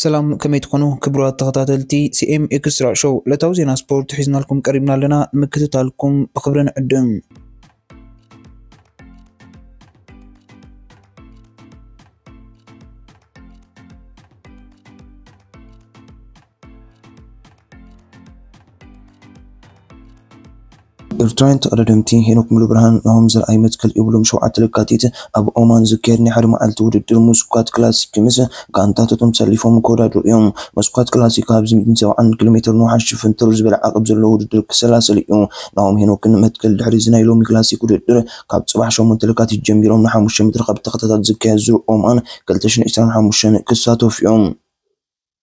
ሰላም፣ ከመይ ትኾኑ ክቡራት ተኸታተልቲ ሲ ኤም ኤክስትራ ሾው? ዕለታዊ ዜና ስፖርት ሒዝናልኩም ቀሪብና ኣለና። ንምክትታልኩም ብኽብሪ ንዕድም። ኤርትራውያን ተቐዳደምቲ ሄኖክ ሙሉብርሃን ናሆም ዘርኣይ መትከል ይብሎም ሸውዓተ ለካቲት ኣብ ኦማን ዝካየድ ናይ ሓደ መዓልቲ ውድድር ሙስኳት ክላሲክ ምስ ጋንታታቶም ሰሊፎም ክወዳድሩ እዮም። ሙስኳት ክላሲክ ኣብዚ ሚእትን ሰብዓን ኪሎ ሜትር ንውሓት ሽፍንትር ዝበለ ዓቐብ ዘለዎ ውድድር ክሰላሰል እዩ። ናሆም ሄኖክን መትከል ድሕሪ እዚ ናይ ሎሚ ክላሲክ ውድድር ካብ ጽባሕ ሸሞንተ ለካቲት ጀሚሮም ንሓሙሽተ መድረኻት ብተኸታታሊ ዝካየድ ዙር ኦማን ክልተ ሽሕን ዕስራን ሓሙሽተን ክሳተፉ እዮም።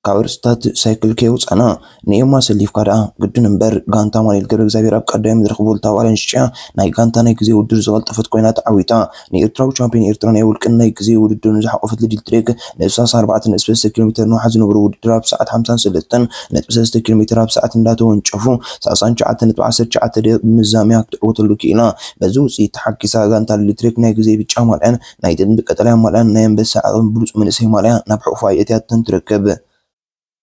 ካብ ርስታት ሳይክል ከየውፃና ንኤማ ሰሊፍካ ደኣ ግድን እምበር፣ ጋንታ ኣማኑኤል ገብረ እግዚኣብሔር ኣብ ቀዳይ መድረኽ ቮልታ ቫለንሽያ ናይ ጋንታ ናይ ግዜ ውድድር ዝቐልጠፈት ኮይና ተዓዊታ። ንኤርትራዊ ቻምፒዮን ኤርትራ ናይ ውልቅን ናይ ግዜ ውድድርን ዝሓቆፈት ልዲል ትሬክ ንሳሳ ኣርባዕተ ነጥቢ ሰለስተ ኪሎ ሜትር ንውሓት ዝነበሩ ውድድር ኣብ ሰዓት ሓምሳን ሰለስተን ነጥቢ ሰለስተ ኪሎ ሜትር ኣብ ሰዓት እንዳተወንጨፉ ሰላሳን ትሽዓተ ነጥቢ ዓሰርተ ትሽዓተ ደቂቕ ብምዛምያ ክትዕወተሉ ክኢላ። በዚ ውፅኢት ተሓኪሳ ጋንታ ልዲል ትሬክ ናይ ግዜ ብጫ ማልያን ናይ ጥንዲ ቀጠልያ ማልያን ናይ ኣንበሳ ዓቕሚ ብሉፅ መንእሰይ ማልያ ናብ ሕቑፋ የእትያተን ትርከብ።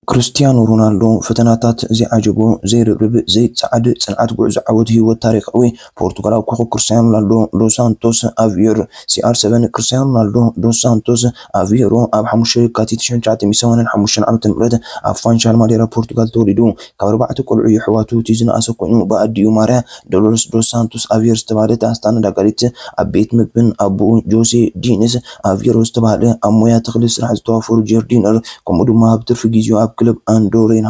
ክርስቲያኖ ሮናልዶ ፈተናታት ዘይዓጀቦ፣ ዘይርብርብ፣ ዘይጸዓድ፣ ጽንዓት ጉዕዞ ዓወት ህይወት ታሪኻዊ ፖርቱጋላዊ ኮኸብ ክርስቲያኖ ሮናልዶ ዶስ ሳንቶስ ኣቪዮር፣ ሲ ኣር ሰቨን፣ ክርስቲያኖ ሮናልዶ ዶስ ሳንቶስ ኣቪዮሮ ኣብ ሓሙሽተ ለካቲት ሽሕን ትሽዓተ ሚእትን ሰማንያን ሓሙሽተን ዓመተ ምህረት ኣብ ፋንሻል ማዴራ ፖርቱጋል ተወሊዱ። ካብ ኣርባዕተ ቆልዑ የሕዋቱ እቲ ዝነኣሰ ኮይኑ፣ ብኣዲኡ ማርያ ዶሎረስ ዶስ ሳንቶስ ኣቪዮር ዝተባህለት ኣስተኣናጋዲት ኣብ ቤት ምግብን ኣቦኡ ጆሴ ዲንስ ኣቪዮሮ ዝተባህለ ኣብ ሞያ ተኽሊ ስራሕ ዝተዋፈሩ ጀርዲነር፣ ከምኡ ድማ ኣብ ትርፊ ግዜኡ ኣብ ክለብ ኣንዶሬና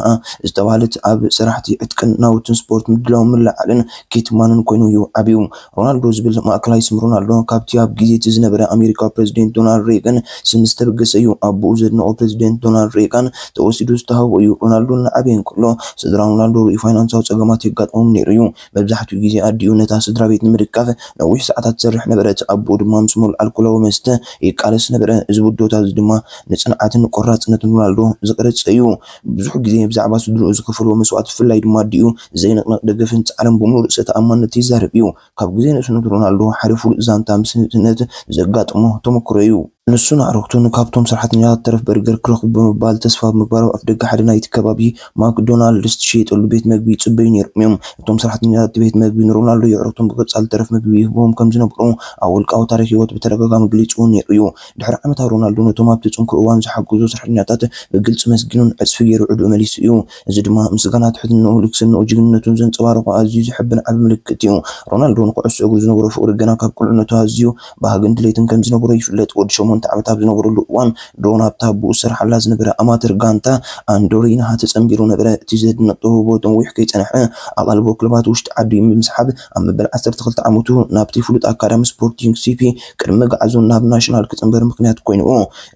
ዝተባህለት ኣብ ስራሕቲ ዕጥቅን ናውትን ስፖርት ምድላውን ምልዕዓልን ኬትማንን ኮይኑ እዩ ዓብዩ። ሮናልዶ ዝብል ማእከላይ ስም ሮናልዶ ካብቲ ኣብ ግዜ እቲ ዝነበረ ኣሜሪካዊ ፕሬዚደንት ዶናልድ ሬገን ስም ዝተበገሰ እዩ። ኣቦኡ ዘድነቖ ፕሬዚደንት ዶናልድ ሬጋን ተወሲዱ ዝተሃቦ እዩ። ሮናልዶ እናዓበየ እንከሎ ስድራ ሮናልዶ ርኡይ ፋይናንሳዊ ጸገማት የጋጥሞም ነይሩ እዩ። መብዛሕትኡ ግዜ ኣዲኡ ነታ ስድራ ቤት ንምድጋፍ ነዊሕ ሰዓታት ትሰርሕ ነበረት። ኣቦኡ ድማ ምስ መሉ ኣልኮላዊ መስተ ይቃለስ ነበረ። እዚ ውድወታ እዚ ድማ ንጽንዓትን ቆራጽነትን ሮናልዶ ዝቐረጸ እዩ። ብዙሕ ግዜ ብዛዕባ ስድርኡ ዝኸፈልዎ መስዋእቲ፣ ብፍላይ ድማ ኣዲኡ ዘይንቕነቕ ደገፍን ጻዕርን ብምሉእ ርእሰ ተኣማንነት ይዛረብ እዩ። ካብ ግዜ ንእስነቱ ሮናልዶ ሓደ ፍሉጥ ዛንታ ምስንትነት ዘጋጠሞ ተመክሮ እዩ። ንሱን ኣዕሩኽቱን ካብቶም ሰራሕተኛታት ተረፍ በርገር ክረኽቡ ብምባል ተስፋ ብምግባር ኣብ ኣፍደገ ሓደ ናይቲ ከባቢ ማክዶናልድስ ዝሽየጠሉ ቤት መግቢ ይጽበዩ ነይሮም እዮም። እቶም ሰራሕተኛታት እቲ ቤት መግቢ ንሮናልዶ የዕሩኽቱን ብቐጻሊ ተረፍ መግቢ ይህብዎም ከም ዝነበሩ ኣብ ውልቃዊ ታሪኽ ህይወት ብተደጋጋሚ ገሊጹ እውን ነይሩ እዩ። ድሕሪ ዓመታት ሮናልዶ ነቶም ኣብቲ ጽንኩር እዋን ዝሓገዙ ሰራሕተኛታት ብግልጺ መስጊኑን ዕጽፊ ገይሩ ዕድኡ መሊሱ እዩ። እዚ ድማ ምስጋና ትሕትንኡ፣ ልግስንኡ፣ ጅግንነቱን ዘንጸባረቖ ኣዝዩ ዘሐብን ዓቢ ምልክት እዩ። ሮናልዶ ንኩዕሶ እግሪ ዝነበሮ ፍቕሪ ገና ካብ ቁልዕነቱ ኣዝዩ ባህግን ድሌትን ከም ዝነበሮ ይፍለጥ። ወዲ ሸሞንተ ዓመት ኣብ ዝነበረሉ እዋን፣ ድሮ ናብታ ኣቦኡ ዝሰርሓላ ዝነበረ ኣማተር ጋንታ ኣንዶሪና ተጸንቢሩ ነበረ። እቲ ዘድንቕ ተውህቦ ነዊሕ ከይጸንሐ፣ ኣቓልቦ ክለባት ውሽጢ ዓዲ ብምስሓብ፣ ኣብ መበል ዓሰርተ ክልተ ዓመቱ ናብቲ ፍሉጥ ኣካዳሚ ስፖርቲንግ ሲፒ ቅድሚ ምግዓዙ ናብ ናሽናል ክጽንበር ምኽንያት ኮይንዎ።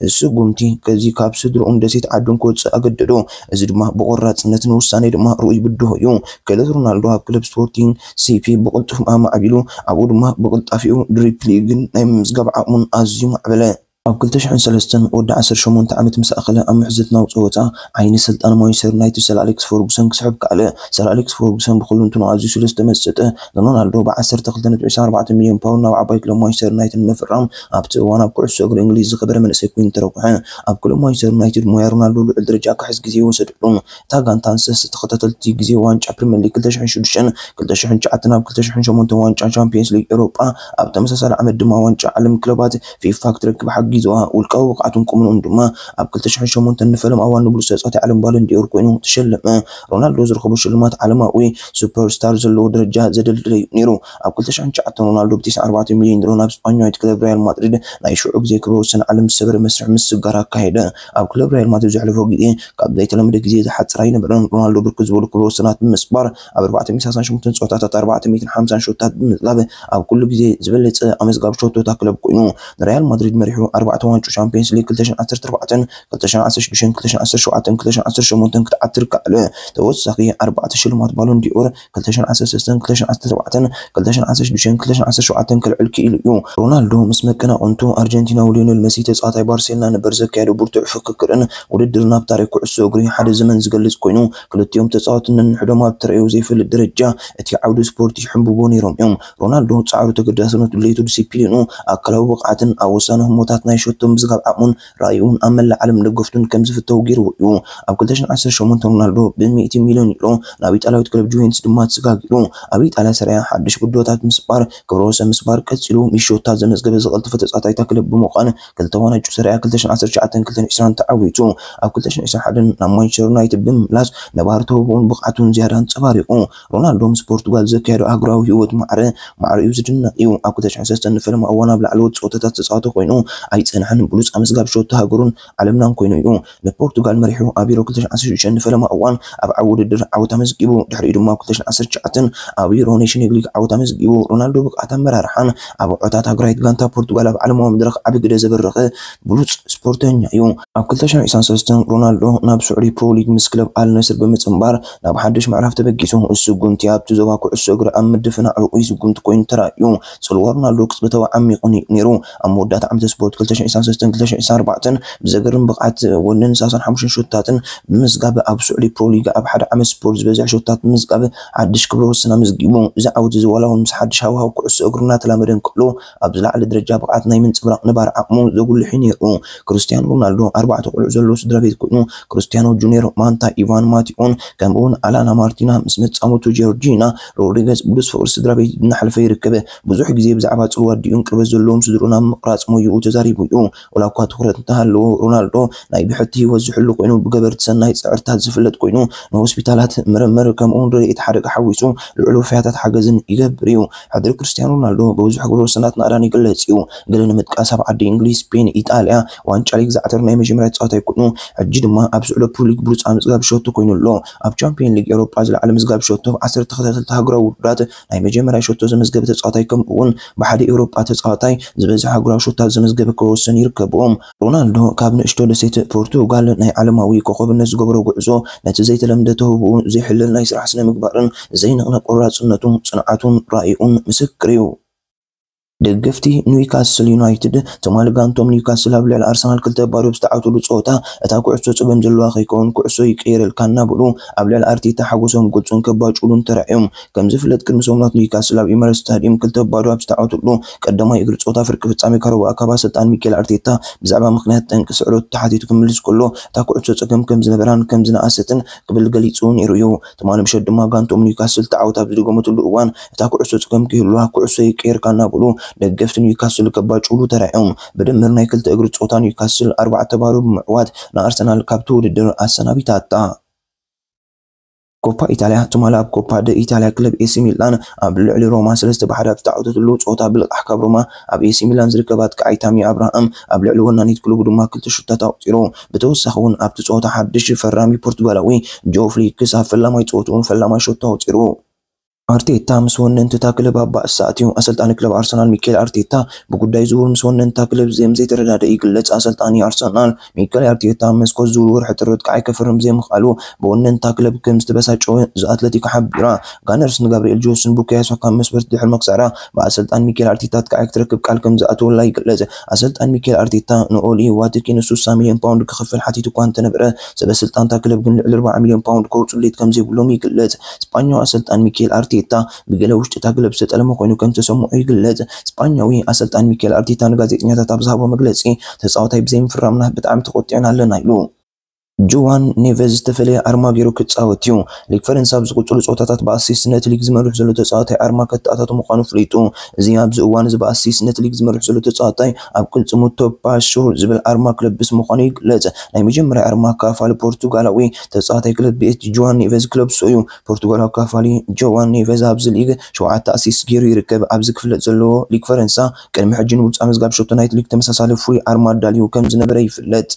እዚ ስጉምቲ ከዚ ካብ ስድርኡን ደሴት ዓዱን ክወጽእ ኣገደዶ። እዚ ድማ ብቆራጽነትን ውሳኔ ድማ ርኡይ ብድሆ እዩ። ክእለት ሮናልዶ ኣብ ክለብ ስፖርቲንግ ሲፒ ብቕልጡፍ ኣማዕቢሉ፣ ኣብኡ ድማ ብቕልጣፊኡ ድሪፕሊግን ናይ ምምዝጋብ ዓቕሙን ኣዝዩ ማዕበለ። ኣብ ክልተ ሽሕን ሰለስተን ወዲ ዓሰርተ ሸሞንተ ዓመት ምስ ኣኸለ፣ ኣብ ምሕዝትናዊ ጸወታ ዓይኒ ሰልጣን ማንቸስተር ዩናይትድ ሰር ኣሌክስ ፈርጉሰን ክስሕብ ከኣለ። ሰር ኣሌክስ ፈርጉሰን ብኹሉ እንትኑ ኣዝዩ ስለ ዝተመሰጠ፣ ንሮናልዶ ብ ዓሰርተ ክልተ ነጥቢ ዕስራን ኣርባዕተን ሚልዮን ፓውንድ ናብ ዓባይ ክለብ ማንቸስተር ዩናይትድ ንምፍራም ኣብቲ እዋን ኣብ ኩዕሶ እግሪ እንግሊዝ ዝኸበረ መንእሰይ ኮይኑ ተረቑሐ። ኣብ ክለብ ማንቸስተር ዩናይትድ ሞያ ሮናልዶ ልዑል ደረጃ ክሕዝ ግዜ ይወሰደሉ። እታ ጋንታ ንሰለስተ ተኸታተልቲ ግዜ ዋንጫ ፕሪምየር ሊግ ክልተ ሽሕን ሽዱሽተን፣ ክልተ ሽሕን ትሽዓተን ኣብ ክልተ ሽሕን ሸሞንተን ዋንጫ ቻምፒየንስ ሊግ ኤውሮጳ፣ ኣብ ተመሳሳሊ ዓመት ድማ ዋንጫ ዓለም ክለባት ፊፋ ክትረክብ ሓጊዝዋ። ውልቃዊ ብቕዓቱን ቁመንኡን ድማ ኣብ ክልተ ሽሕን ሸሞንተን ንፈለማ እዋን ንብሉጽ ተጻዋታይ ዓለም ባሎን ዲኦር ኮይኑ ተሸለመ። ሮናልዶ ዝረኸቦ ሽልማት ዓለማዊ ሱፐርስታር ዘለዎ ደረጃ ዘደልደለ እዩ ነይሩ። ኣብ ክልተ ሽሕን ትሽዓተን ሮናልዶ ብ ተስዓን ኣርባዕተን ሚልዮን ዩሮ ናብ ስጳኛዊት ክለብ ሪያል ማድሪድ ናይ ሽዑ ግዜ ክብረ ወሰን ዓለም ዝሰበረ መስርሕ ምስጋር ኣካየደ። ኣብ ክለብ ሪያል ማድሪድ ዘሕለፎ ግዜ ካብ ዘይተለመደ ግዜ ዝሓጽር ኣይነበረን። ሮናልዶ ብርክት ዝበሉ ክብረ ወሰናት ብምስባር፣ ኣብ ኣርባዕተ ሚእትን ሰላሳን ሸሞንተን ጸወታታት ኣርባዕተ ሚእትን ሓምሳን ሾታት ብምጥላብ፣ ኣብ ኩሉ ግዜ ዝበለጸ ኣመዝጋቢ ሾቶታት ክለብ ኮይኑ፣ ንሪያል ማድሪድ መሪሑ ኣርባዕተ ዋንጫ ቻምፒየንስ ሊግ ክልተ ሽሕን ዓሰርተ ኣርባዕተን፣ ክልተ ሽሕን ዓሰርተ ሽዱሽተን፣ ክልተ ሽሕን ዓሰርተ ሸውዓተን፣ ክልተ ሽሕን ዓሰርተ ሸሞንተን ክትዓትር ከኣለ። ተወሳኺ ኣርባዕተ ሽልማት ባሎን ዲኦር፣ ክልተ ሽሕን ዓሰርተ ሰለስተን፣ ክልተ ሽሕን ዓሰርተ ኣርባዕተን፣ ክልተ ሽሕን ዓሰርተ ሽዱሽተን፣ ክልተ ሽሕን ዓሰርተ ሸውዓተን ከልዕል ክኢሉ እዩ። ሮናልዶ ምስ መቀናቕንቱ ኣርጀንቲናዊ ሊዮኔል መሲ፣ ተጻዋታይ ባርሴሎና ነበር፣ ዘካየዶ ብርቱዕ ፍክክርን ውድድርን ኣብ ታሪኽ ኩዕሶ እግሪ ሓደ ዘመን ዝገልጽ ኮይኑ፣ ክልቲኦም ተጻወትቲ ነንሕዶም ኣብ ተራእዩ ዘይፈልጥ ደረጃ እቲ ዓውዲ ስፖርት ይሕንብቦ ነይሮም እዮም። ሮናልዶ ጻዕሩ፣ ተገዳስነቱ፣ ድሌቱ፣ ዲሲፕሊኑ፣ ኣካላዊ ብቕዓትን ኣብ ወሳኒ ህሞታት ናይ ሸቶ ምዝጋብ ዓቕሙን ራእዩን ኣብ መላእ ዓለም ደገፍቱን ከም ዝፍተው ገይርዎ እዩ። ኣብ ክልተ ሽሕን ዓሰርተ ሸሞንተን ሮናልዶ ብሚእቲ ሚልዮን ዩሮ ናብ ኢጣልያዊት ክለብ ጁቬንቱስ ድማ ተሰጋጊሩ። ኣብ ኢጣልያ ሰሪያ ሓድሽ ብድሆታት ምስባር፣ ክብረ ወሰን ምስባር ቀጺሉ፣ ሚእቲ ሸቶታት ዘመዝገበ ዝቐልጠፈ ተጻዋታይ እታ ክለብ ብምዃን ክልተ ዋንጫ ሰሪያ ክልተ ሽሕን ዓሰርተ ትሽዓተን ክልተ ሽሕን ዕስራን ተዓዊቱ። ኣብ ክልተ ሽሕን ዕስራን ሓደን ናብ ማንቸስተር ዩናይትድ ብምምላስ ነባሪ ተውህቦኡን ብቕዓቱን ዝያዳ ኣንጸባሪቑ። ሮናልዶ ምስ ፖርቱጋል ዘካየዶ ኣህጉራዊ ህይወት ማዕረ ማዕረ እዩ ዝድነቕ እዩ። ኣብ ክልተ ሽሕን ሰለስተን ንፈለማ እዋን ኣብ ላዕለዎት ጸወታታት ዝተጻወተ ኮይኑ ኣይጸንሐን። ብሉጽ ኣመዝጋቢ ሸቶ ሃገሩን ዓለምናን ኮይኑ እዩ። ንፖርቱጋል መሪሑ ኣብ ዩሮ ክልተ ሽሕን ዓሰርተ ሽዱሽተን ንፈለማ እዋን ኣብ ዓቢ ውድድር ዓወት ኣመዝጊቡ። ድሕሪኡ ድማ ኣብ ክልተ ሽሕን ዓሰርተ ትሽዓተን ኣብ ዩሮ ኔሽንስ ሊግ ዓወት ኣመዝጊቡ። ሮናልዶ ብቕዓት ኣመራርሓን ኣብ ኣብቕዖታት ሃገራዊት ጋንታ ፖርቱጋል ኣብ ዓለማዊ መድረኽ ዓቢ ግደ ዘበረኸ ብሉጽ ስፖርተኛ እዩ። ኣብ ክልተ ሽሕን ዕስራን ሰለስተን ሮናልዶ ናብ ስዑዲ ፕሮ ሊግ ምስ ክለብ ኣል ነስር ብምጽንባር ናብ ሓድሽ ምዕራፍ ተበጊሱ። እዚ ስጉምቲ ኣብቲ ዞባ ኩዕሶ እግሪ ኣብ ምድፍናዕ ርኡይ ስጉምቲ ኮይኑ ተራእዩ። ጽልዋ ሮናልዶ ቅጽበታዊ ዓሚቑ ነ- ነይሩ። ኣብ መወዳእታ ዓመተ ስፖርት ክልተ ሽሕን ዕስራን ሰለስተን ክልተ ሽሕን ዕስራን ኣርባዕተን ብዘገርም ብቕዓት ወንን ሰላሳን ሓሙሽተን ሾቶታትን ብምዝጋብ ኣብ ስዑዲ ፕሮ ሊግ ኣብ ሓደ ዓመት ስፖርት ዝበዝሐ ሾቶታት ብምዝጋብ ሓድሽ ክብረ ወሰን ኣመዝጊቡ። እዚ ዓወት እዚ ዋላ እውን ምስ ሓድሽ ሃዋህው ኩዕሶ እግሪ እናተላመደ እንከሎ ኣብ ዝለዓለ ደረጃ ብቕዓት ናይ ምንጽብራቕ ነባሪ ዓቕሙ ዘጉልሕ እዩ ነይሩ። ክርስቲያኖ ሮናልዶ ኣርባዕተ ቆልዑ ዘለዎ ስድራ ቤት ኮይኑ ክርስቲያኖ ጁኒየር፣ ማንታ፣ ኢቫን፣ ማቲኦን ከምኡ እውን ኣላና ማርቲና ምስ መጻምቱ ጆርጂና ሮድሪገዝ ብሉጽ ፍቕሪ ስድራ ቤት እናሕለፈ ይርከብ። ብዙሕ ግዜ ብዛዕባ ጽልዋ ኣዲኡን ቅርበት ዘለዎም ስድርኡን ኣብ ምቕራጽ ሞያኡ ተዛሪቡ እዩ። ዋላ እኳ ትኹረት እንተሃለዎ ሮናልዶ ናይ ብሕቲ ህይወት ዝሕሉ ኮይኑ ብገበርቲ ሰናይ ጸዕርታት ዝፍለጥ ኮይኑ ንሆስፒታላት ምርምር ከምኡ እውን ረድኤት ሓደጋ ሓዊሱ ልዑል ወፈያታት ሓገዝን ይገብር እዩ። ሕድሪ ክርስቲያኖ ሮናልዶ ብብዙሕ ግብረ ወሰናት ናእዳን ይግለጽ እዩ። ገለ ንምጥቃስ ኣብ ዓዲ እንግሊዝ፣ ስፔን፣ ኢጣልያ ዋንጫ ሊግ ዝዓተረ ናይ መጀመርያ ተጻዋታይ ኮይኑ ሕጂ ድማ ኣብ ስዑዲ ፕሮ ሊግ ብሉጽ ኣመዝጋቢ ሸቶ ኮይኑ ኣሎ። ኣብ ቻምፒዮን ሊግ ኤውሮጳ ዝለዓለ መዝጋቢ ሸቶ ኣብ ዓሰርተ ተኸታተልቲ ሃገራዊ ውድድራት ናይ መጀመርያ ሸቶ ዘመዝገበ ተጻዋታይ ከምኡ እውን ብሓደ ኤውሮጳ ተጻዋታይ ዝበዝሐ ሃገራዊ ሸቶታት ዘመዝገበ ክብረ ወሰን ይርከብዎም። ሮናልዶ ካብ ንእሽቶ ደሴት ፖርቱጋል ናይ ዓለማዊ ኮኸብነት ዝገበሮ ጉዕዞ ነቲ ዘይተለምደ ተውህቦኡ ዘይሕለል ናይ ስራሕ ስነ ምግባርን ዘይንቕነቕ ቆራጽነቱ ጽንዓቱን ራኢኡን ምስክር እዩ። ደገፍቲ ኒውካስል ዩናይትድ ትማሊ ጋንቶም ኒውካስል ኣብ ልዕሊ ኣርሰናል ክልተ ባዶ ብዝተዓወተሉ ጸወታ እታ ኩዕሶ ጸገም ዘለዋ ከይከውን ኩዕሶ ይቀየረልካ እናበሉ ኣብ ልዕሊ ኣርቴታ ሓጎሶም ክገልጹን ከባጭሉን ተራእዮም። ከም ዝፍለጥ ቅድሚ ሰሙናት ኒውካስል ኣብ ኢመረትስ ስታዲየም ክልተ ባዶ ኣብ ዝተዓወተሉ ቀዳማይ እግሪ ጸወታ ፍርቂ ፍጻሜ ካራባኦ ካፕ ኣሰልጣኒ ሚኬል ኣርቴታ ብዛዕባ ምኽንያት ጠንቂ ስዕረት ተሓቲቱ ክምልስ ከሎ እታ ኩዕሶ ጸገም ከም ዝነበራን ከም ዝነኣሰትን ክብል ገሊጹ ነይሩ እዩ። ትማሊ ምሸት ድማ ጋንቶም ኒውካስል ተዓወት ኣብ ዝደገመትሉ እዋን እታ ኩዕሶ ጸገም ክህልዋ ኩዕሶ ይቀየርካ እናበሉ ደገፍቲ ኒውካስል ከባጭሉ ተራእዮም። ብድምር ናይ ክልተ እግሪ ጸወታ ኒውካስል ኣርባዕተ ባዶ ብምዕዋት ንኣርሰናል ካብቲ ውድድር ኣሰናቢታታ። ኮፓ ኢታልያ ትማሊ ኣብ ኮፓ ደ ኢታልያ ክለብ ኤሲ ሚላን ኣብ ልዕሊ ሮማ ሰለስተ ብሓደ ኣብ ዝተዓወተትሉ ጸወታ ብልቓሕ ካብ ሮማ ኣብ ኤሲ ሚላን ዝርከብ ኣጥቃዓይ ታሚ ኣብርሃም ኣብ ልዕሊ ወናኒት ክለቡ ድማ ክልተ ሹታት ኣቑጺሩ። ብተወሳኺ እውን ኣብቲ ጸወታ ሓድሽ ፈራሚ ፖርቱጋላዊ ጆ ፍሊክስ ኣብ ፈላማይ ጸወትኡ እውን ፈላማይ ሸቶ ኣቑጺሩ። ኣርቴታ ምስ ወነንቲ እታ ክለብ ኣብ ባእሲ ኣትዩ። ኣሰልጣኒ ክለብ ኣርሰናል ሚኬል ኣርቴታ ብጉዳይ ዝውውር ምስ ወነንቲ እታ ክለብ ዘም ዘይተረዳደ ይግለጽ። ኣሰልጣኒ ኣርሰናል ሚኬል ኣርቴታ መስኮት ዝውውር ወርሒ ጥሪ ኣጥቃዓይ ከፈርም ዘይምኽኣሉ ብወነንቲ እታ ክለብ ከም ዝተበሳጨወ ዘ ኣትለቲኮ ሓቢራ። ጋነርስ ንጋብርኤል ጆስን ቡካዮ ሳካን መስመር ድሕሪ መክሳራ ብኣሰልጣን ሚኬል ኣርቴታ ኣጥቃዓይ ክትረክብ ቃል ከም ዝኣተወላ ይግለጽ። ኣሰልጣን ሚኬል ኣርቴታ ንኦሊ ዋትኪንስ ስሳ ሚልዮን ፓውንድ ክኸፍል ሓቲቱ እኳ እንተነበረ፣ ሰበ ስልጣን እታ ክለብ ግን ልዕሊ ኣርባዓ ሚልዮን ፓውንድ ከውጽኡ ድሌት ከም ዘይብሎም ይግለጽ። ስጳኛዊ ኣሰልጣን ሚኬል ኣርቴታ ብገለ ውሽጢ እታ ክለብ ዝተጠለመ ኮይኑ ከም ዝተሰምዖ ይግለጽ። ስጳኛዊ ኣሰልጣን ሚኬል ኣርቴታ ንጋዜጠኛታት ኣብ ዝሃቦ መግለጺ፣ ተጻዋታይ ብዘይምፍራምና ብጣዕሚ ተቖጢዕና ኣለና ኢሉ። ጆዋን ኔቨዝ ዝተፈለየ ኣርማ ገይሩ ክጻወት እዩ። ሊግ ፈረንሳ ኣብ ዝቕጽሉ ጸወታታት ብኣሲስት ነቲ ሊግ ዝመርሕ ዘሎ ተጻዋታይ ኣርማ ከተኣታቱ ምዃኑ ፍሊጡ። እዚ ኣብዚ እዋን እዚ ብኣሲስት ነቲ ሊግ ዝመርሕ ዘሎ ተጻዋታይ ኣብ ቅልጽሙ ቶፓ ሹር ዝብል ኣርማ ክለብስ ምዃኑ ይግለጽ። ናይ መጀመርያ ኣርማ ኣካፋሊ ፖርቱጋላዊ ተጻዋታይ ክለብ ቢ ኤስ ጂ ጆዋን ኔቨዝ ክለብሶ እዩ። ፖርቱጋላዊ ኣካፋሊ ጆዋን ኔቨዝ ኣብዚ ሊግ ሸውዓተ ኣሲስት ገይሩ ይርከብ። ኣብዚ ክፍለጥ ዘለዎ ሊግ ፈረንሳ ቅድሚ ሕጂ ንብሉጽ ኣመዝጋቢ ሸቶ ናይቲ ሊግ ተመሳሳሊ ፍሉይ ኣርማ ኣዳልዩ ከም ዝነበረ ይፍለጥ።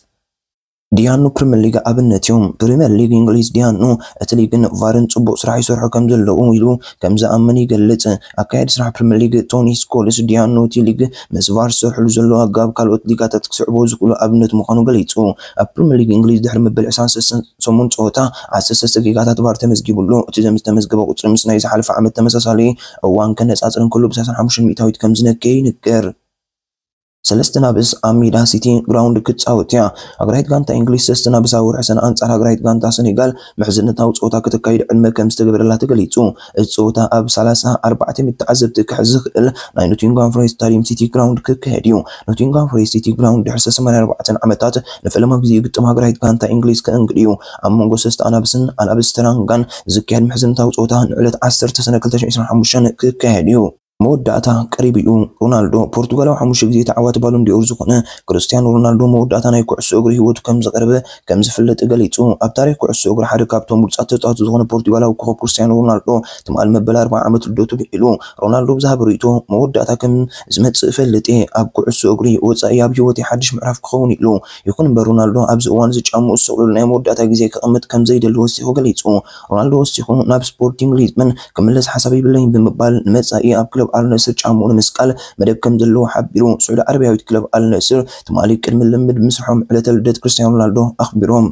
ዲያኑ ፕሪምየር ሊግ ኣብነት እዮም። ፕሪምየር ሊግ እንግሊዝ ዲያኑ እቲ ሊግን ቫርን ጽቡቕ ስራሕ ይሰርሑ ከም ዘለዉ ኢሉ ከም ዝኣምን ይገልጽ። ኣካያዲ ስራሕ ፕሪምየር ሊግ ቶኒ ስኮልስ ዲያኑ እቲ ሊግ ምስ ቫር ዝሰርሕሉ ዘለዉ ኣገባብ ካልኦት ሊጋታት ክስዕቦ ዝኽእሉ ኣብነት ምዃኑ ገሊጹ። ኣብ ፕሪምየር ሊግ እንግሊዝ ድሕሪ መበል ዕስራን ሰለስተን ሰሙን ጸወታ ዓሰርተ ሰለስተ ጌጋታት ቫር ተመዝጊቡሉ። እቲ ዘም ዝተመዝገበ ቁጽሪ ምስ ናይ ዝሓለፈ ዓመት ተመሳሳሊ እዋን ከነጻጽር እንከሎ ብ ሰላሳን ሓሙሽተን ሚእታዊት ከም ዝነከየ ይንገር። ሰለስተ ናብስ ኣብ ሜዳ ሲቲ ግራውንድ ክትጻወት እያ። ሃገራዊት ጋንታ እንግሊዝ ሰለስተ ናብስ ኣብ ወርሒ ሰነ ኣንጻር ሃገራዊት ጋንታ ሰኔጋል ምሕዝነታዊ ጸወታ ከተካይድ ዕድመ ከም ዝተገበረላ ተገሊጹ። እዚ ጸወታ ኣብ ሰላሳ ኣርባዕተ ሚእቲ ተዓዘብቲ ክሕዝ ዝኽእል ናይ ኖቲንግሃም ፎረስት ስታዲየም ሲቲ ግራውንድ ክካየድ እዩ። ኖቲንግሃም ፎረስት ሲቲ ግራውንድ ድሕሪ ሰማንያን ኣርባዕተን ዓመታት ንፈለማ ግዜ ይግጥም ሃገራዊት ጋንታ እንግሊዝ ከእንግድ እዩ። ኣብ መንጎ ሰለስተ ኣናብስን ኣናብስ ተራንጋን ዝካየድ ምሕዝነታዊ ጸወታ ንዕለት ዓሰርተ ሰነ ክልተ ሽሕን ዕስራን ሓሙሽተን ክካየድ እዩ። መወዳእታ ቀሪቡ እዩ። ሮናልዶ ፖርቱጋላዊ ሓሙሽተ ግዜ ተዓዋቲ ባሎን ዲኦር ዝኾነ ክርስቲያኖ ሮናልዶ መወዳእታ ናይ ኩዕሶ እግሪ ህይወቱ ከም ዝቐረበ ከም ዝፍለጥ ገሊጹ። ኣብ ታሪኽ ኩዕሶ እግሪ ሓደ ካብቶም ብሉጻት ተጻወትቲ ዝኾነ ፖርቱጋላዊ ኮኸብ ክርስቲያኖ ሮናልዶ ትማል መበል ኣርብዓ ዓመት ልደቱ ብዒሉ። ሮናልዶ ብዝሃቦ ርእይቶ መወዳእታ ከም ዝመጽእ እፈልጥ እየ። ኣብ ኩዕሶ እግሪ ወጻኢ ኣብ ህይወተይ ሓድሽ ምዕራፍ ክኸውን ኢሉ። ይኹን እምበር ሮናልዶ ኣብዚ እዋን እዚ ጫምኡ ዝሰቕለሉ ናይ መወዳእታ ግዜ ክቕመጥ ከም ዘይደሊ ወሲኹ ገሊጹ። ሮናልዶ ወሲኹ ናብ ስፖርቲንግ ሊዝበን ክምለስ ሓሳብ የብለይን ብምባል ንመጻኢ ኣብ ክለብ ኣል ናስር ጫምኡ ንምስቃል መደብ ከም ዘለዎ ሓቢሩ። ስዑዲ ዓረብያዊት ክለብ ኣል ናስር ትማሊ ቅድሚ ልምድ ምስርሖም ዕለተ ልደት ክርስቲያኖ ሮናልዶ ኣኽቢሮም።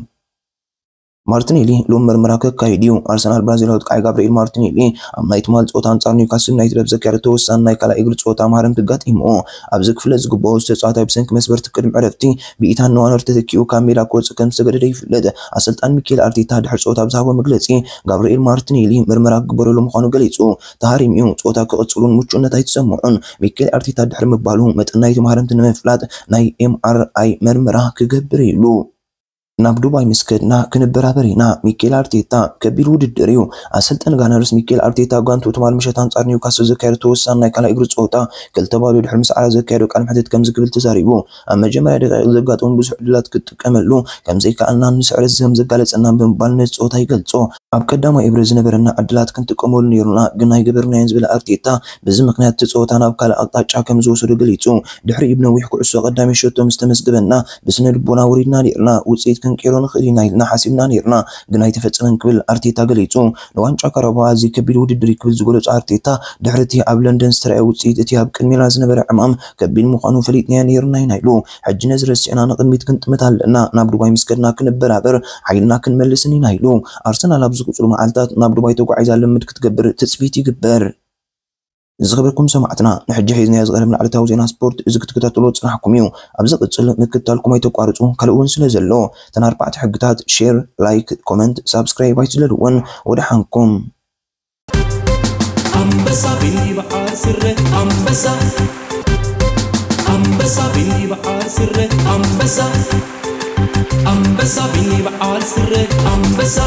ማርቲኔሊ ሎም መርመራ ከካይድ እዩ። ኣርሰናል ብራዚላዊ ተቃዓይ ጋብርኤል ማርቲኔሊ ኣብ ናይ ትማል ጸወታ ኣንጻር ኒውካስል ዩናይትድ ኣብ ዘካየደቶ ወሳኒ ናይ ካልኣይ እግሪ ጸወታ ማህረምቲ ኣጋጢምዎ። ኣብዚ ክፍለጥ ዝግብኦ ዝተጻወታይ ብሰንኪ መስበርቲ ቅድሚ ዕረፍቲ ብኢታን ንዋነር ተተኪኡ ካብ ሜዳ ክወጽእ ከም ዝተገደደ ይፍለጥ። ኣሰልጣን ሚኬል ኣርቴታ ድሕሪ ጸወታ ኣብ ዝሃቦ መግለጺ፣ ጋብርኤል ማርቲኔሊ ምርመራ ክግበረሉ ምዃኑ ገሊጹ። ተሃሪሙ እዩ፣ ጸወታ ክቕጽሉን ምቹእነት ኣይተሰምዖን፣ ሚኬል ኣርቴታ ድሕሪ ምባሉ መጠን ናይቲ ማህረምቲ ንምፍላጥ ናይ ኤምኣርኣይ መርመራ ክገብር ኢሉ። ናብ ዱባይ ምስ ከድና ክንበራበር ኢና። ሚኬል ኣርቴታ፣ ከቢድ ውድድር እዩ። ኣሰልጣኒ ጋነርስ ሚኬል ኣርቴታ ጋንቱ ትማል ምሸት ኣንጻር ኒውካስል ዘካየደቶ ወሳኒ ናይ ካልኣይ እግሪ ጸወታ ክልተ ባዶ ድሕሪ ምስዓራ ዘካየዶ ቃለ መሕትት ከምዚ ክብል ተዛሪቡ። ኣብ መጀመርያ ደቂቕ ዘጋጠሙ ብዙሕ ዕድላት ክጥቀመሉ ከም ዘይከኣልና ንስዕረት ከም ዘጋለጸና ብምባል ነቲ ጸወታ ይገልጾ። ኣብ ቀዳማይ እብረ ዝነበረና ዕድላት ክንጥቀመሉ ነይሩና፣ ግን ኣይገበርናዮን ዝበለ ኣርቴታ፣ በዚ ምኽንያት እቲ ጸወታ ናብ ካልእ ኣቕጣጫ ከም ዝወሰዶ ገሊጹ። ድሕሪኡ ብነዊሕ ኩዕሶ ቀዳመይ ሸቶ ምስ ተመዝገበና፣ ብስነ ልቦና ወሪድና ነይርና፣ ውጽኢት ክንቅይሮ ንኽእል ኢና ኢልና ሓሲብና ነይርና፣ ግን ኣይተፈጸመን ክብል ኣርቴታ ገሊጹ። ንዋንጫ ካራባኦ ኣዝዩ ከቢድ ውድድር እዩ ክብል ዝገለጾ ኣርቴታ፣ ድሕሪ እቲ ኣብ ለንደን ዝተራእየ ውጽኢት እቲ ኣብ ቅድሜና ዝነበረ ዕማም ከቢድ ምዃኑ ፈሊጥናዮ ነይርና ኢና ኢሉ። ሕጂ ነዚ ረሲዕና ንቕድሚት ክንጥምት ኣለና። ናብ ዱባይ ምስ ከድና ክንበራበር፣ ሓይልና ክንመልስን ኢና ኢሉ። ኣርሰናል ኣብ ዝቕጽሉ መዓልታት ናብ ዱባይ ተጓዒዛ ልምድ ክትገብር ትጽቢት ይግበር። ዝኸበርኩም ሰማዕትና፣ ንሕጂ ሒዝናዮ ዝቐረብና ዕለታዊ ዜና ስፖርት እዚ ክትከታተልዎ ዝጸናሕኩም እዩ። ኣብ ዝቕጽል ምክትታልኩም ኣይተቋርጹ፣ ካልእ እውን ስለ ዘሎ። እተን ኣርባዕተ ሕግታት፣ ሼር፣ ላይክ፣ ኮመንት፣ ሳብስክራይብ ኣይትለልወን። ወደ ሓንኩም። ኣንበሳ ቢኒ በዓል ስረ ኣንበሳ፣ ኣንበሳ ቢኒ በዓል ስረ ኣንበሳ፣ ኣንበሳ ቢኒ በዓል ስረ ኣንበሳ።